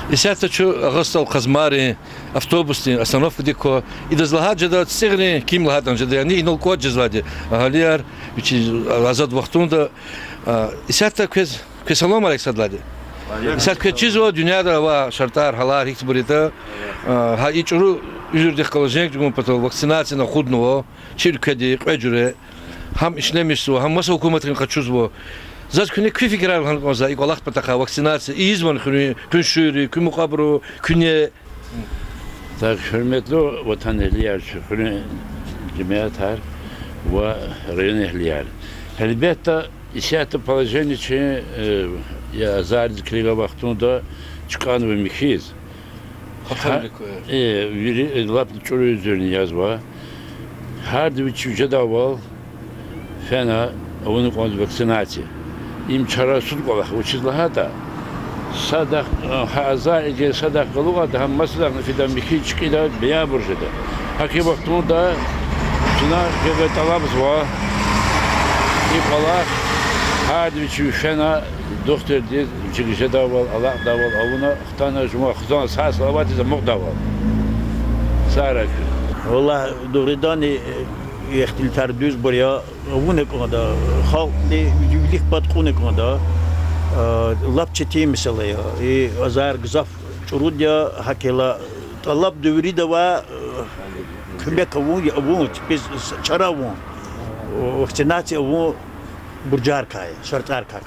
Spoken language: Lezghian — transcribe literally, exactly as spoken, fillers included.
Исятда чун Агъа СтӀал Къазмайрин автобусдин остановкадик ква. Идаз лагьай жеда ЦӀигърин ким лагьайтӀани жеда, яни инал кӀватӀ жезвайди агьалияр, вичиз азад вахтунда. А, исятда квез, квез салам алейк сад лагьайди. Исятда квез чизва дуьньяда авай шартӀар, гьалар гьихьтинбур ятӀа. А, гьа и чӀуру уьзуьрдихъ галаз женг чӀугун патал вакцинация акъуднава чи уьлкведи кьве жуьре. Гьам ишлемишзава, гьам маса гьукуматрин къачузва. Заз куьне куь фикирар лагьана кӀанзава и кӀвалах патахъай, вакцинация ийизвани хуьруьн, къуьн шуьрийри, куь мукьвабуру, куьне? Так, гьуьрметлу ватанэгьлияр, чи хуьруьн жемятар ва районэгьлияр. Гьелбетда, исятда положение чи, э, я азардиз килигай вахтунда чкӀанва михьиз. Гьа, э, вири, э, лап чӀуру уьзуьрни язва. Гьарда вичив жедайвал фена авуна кӀанзава вакцинация. Им чарасуз кӀвалах, вучиз лагьайтӀа садахъ, э, гьа азар эгер садахъ галукьайтӀа, гьам масадахъни фида, михьиз чкӀида, беябур жеда. ГьакӀ хьайи вахтунда чна гьакӀ тӀалабзава и кӀвалах, гьарда вичив фена, духтурдиз вичивай жедайвал, алакьдайвал авуна, хтана, жуван хизан сагъ-саламатдиз амукьдайвал. Сагърай куьн. Валлагь, дугъриданни, ихтилатар дуьзбур я, авуна кӀанда, халкьди вилик пад кьуна кӀанда, лап четин месэла я. И азар гзаф чӀуруди я, гьакӀ хьайила тӀалабда вирида авай куьмек авун, авун, чпиз чара авун, вакцинация авун буржарикай, шартӀарикай.